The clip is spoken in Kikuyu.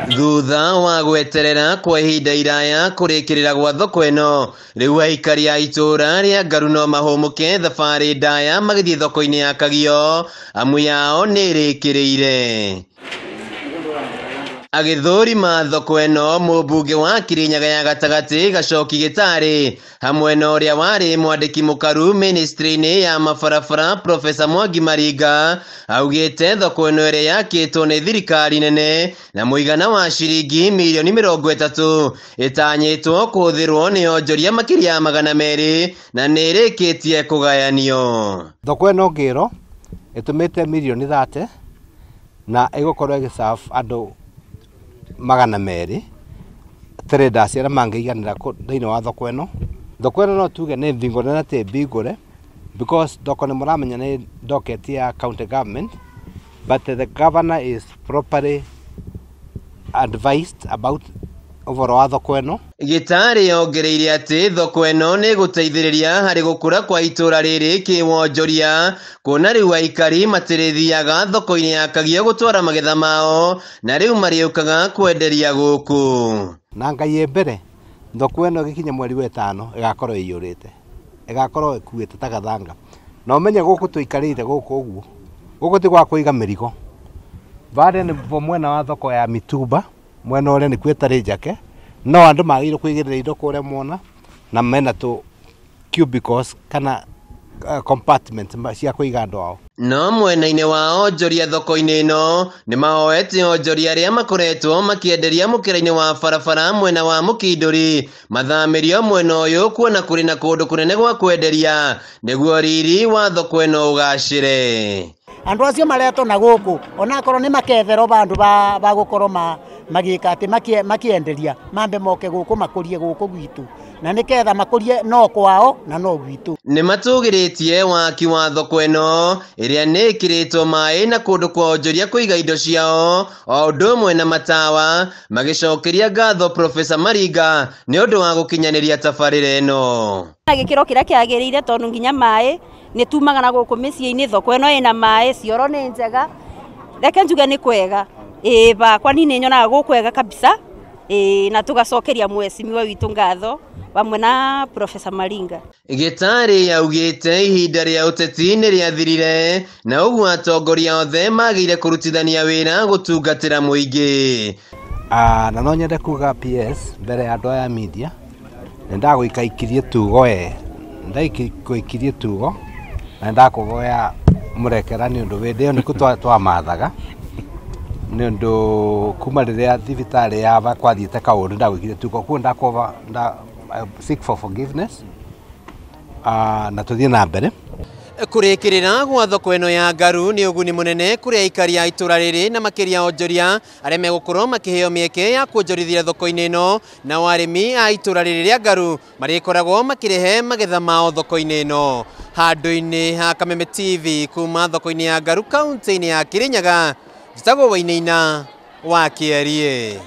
Thutha wa gweterera kwa ihinda iraya kũrĩkĩrĩra gwa thoko ĩno, rĩu aikari a itũũra rĩa Ngaru no mahũmũke thabarĩ ndaya magĩthiĩ thoko-inĩ ya Kagio, amu yao nĩ ĩrĩkĩrĩire. Agĩthũrima thoko ĩno, mũmbunge wa Kirinyaga ya gatagatĩ Gacoki Gĩtarĩ hamwe na ũrĩa warĩ mwandĩki mũkaru ministry-inĩ ya mabarabara Profesa Mwangi Maringa augĩte thoko ĩno ĩrĩa yakĩtwo nĩ thirikari nene na mũigana wa ciringi mirioni 30 ĩtanyĩtwo kũhũthĩrwo nĩ onjoria makĩria ya 200 na nĩ ĩrĩkĩtie kũgayanio. Thoko ĩno ngĩro ĩtũmĩte mirioni 30 na ĩgũkorwo ĩgĩserve andũ 200 traders arĩa mangĩiganĩra thĩinĩ wa thoko ĩno. Thoko ĩno no tuge nĩ mbingũre na ti mbingũre because thoko nĩ mũramenya nĩ docket ya county government, but the governor is properly advised about ũhoro wa thoko ĩno. Gĩtarĩ ongereire atĩ thoko ĩno nĩ ĩgũteithĩrĩria harĩ gũkũra kwa itũũra rĩrĩ kĩwonjoria, kuona rĩu aikari matirĩthiaga thoko-inĩ ya Kagio gũtwara magetha mao na rĩu marĩũkaga kwenderia gũkũ. Na Ngai ĩ mbere, thoko ĩno ĩgĩkinya mweri wa 5 ĩgakorwo ĩiyũrĩte, ĩgakorwo ĩkuĩte ta gathanga. Na ũmenye gũkũ tũikarĩte gũkũ ũguo, gũkũ ti gwa kũiga mĩrigo. Varĩa nĩ mwena wa thoko ya mitumba, mwena ũrĩa nĩkuo ĩtarĩ njake, no andũ magĩrĩirwo kũigĩrĩra indo kũrĩa mwona na mena tũ cubicles kana compartment cia kũiga andũ ao. No mwena-inĩ wa onjoria thoko-inĩ ĩno nĩ mahoete onjoria arĩa makoretwo makĩenderia mũkĩra-inĩ wa barabara mwena wa Mũkindũri mathamĩrio mwena ũyũ kuona kũrĩ na kũndũ kũnene gwa kwenderia nĩguo riri wa thoko ĩno ũgacĩre. Andũ acio maretwo na gũkũ onakorwo nĩ maketherwo bandũ ba gũkorwo magĩka atĩ makĩenderia mambe moke gũkũ makũrie gũkũ gwitũ na nĩketha makũrie no kwao na no gwitũ. Nĩ matũgĩrĩtie waki wa thoko ĩno ĩrĩa nĩ ĩkĩrĩtwo maĩ na kũndũ kwa onjoria kũiga indo ciao o ũndũ ũmwe na matawa, magĩcokeria ngatho Profesa Maringa nĩ ũndũ wa gũkinyanĩria tabarĩra ĩno. Na gĩkĩro kĩrĩa kĩagĩrĩire tondũ nginya maĩ nĩ tumaga na gũkũ mĩciĩ-inĩ, thoko ĩno ĩna maĩ, cioro nĩ njega, reke njuge nĩ kwega. Ĩĩ bakwa niĩ nĩ nyonaga gũkwega kabisa. Ĩĩ na tũgacokeria mheshimiwa witũ ngatho hamwe na Profesa Maringa. Gĩtarĩ augĩte ihinda rĩa ũteti nĩ rĩathirire na ũguo atongoria othe magĩire kũrutithania wĩra gũtungatĩra mũingĩ. Na no nyende kuga PS mbere ya andũ aya media nĩ ndagũikaikirie tugo ndagũikirie tugo na ndakũhoya mũrekera nĩ ũndũ hĩndĩ ĩyo nĩkuo twamathaga nĩ ũndũ kuma rĩrĩa thibitarĩ yaba kwathiĩte kaũndũ ndagwĩkire tugo kuo ndakũva seek for forgiveness na tũthiĩ na mbere. Kũrĩkĩrĩra gwa thoko ĩno ya Ngaru nĩ ũguni mũnene kũrĩ aikari a itũũra rĩrĩ na makĩria onjoria arĩa megũkorwo makĩheo mĩeke ya kuonjorithia thoko-inĩ ĩno, nao arĩmi a itũũra rĩrĩ rĩa Ngaru marĩkoragwo makĩrehe magetha mao thoko-inĩ ĩno. Handũ-inĩ ha Kameme TV kuma thoko-inĩ ya Ngaru kaunti-inĩ ya Kirinyaga, njĩtagwo Wainaina wa Kĩarie.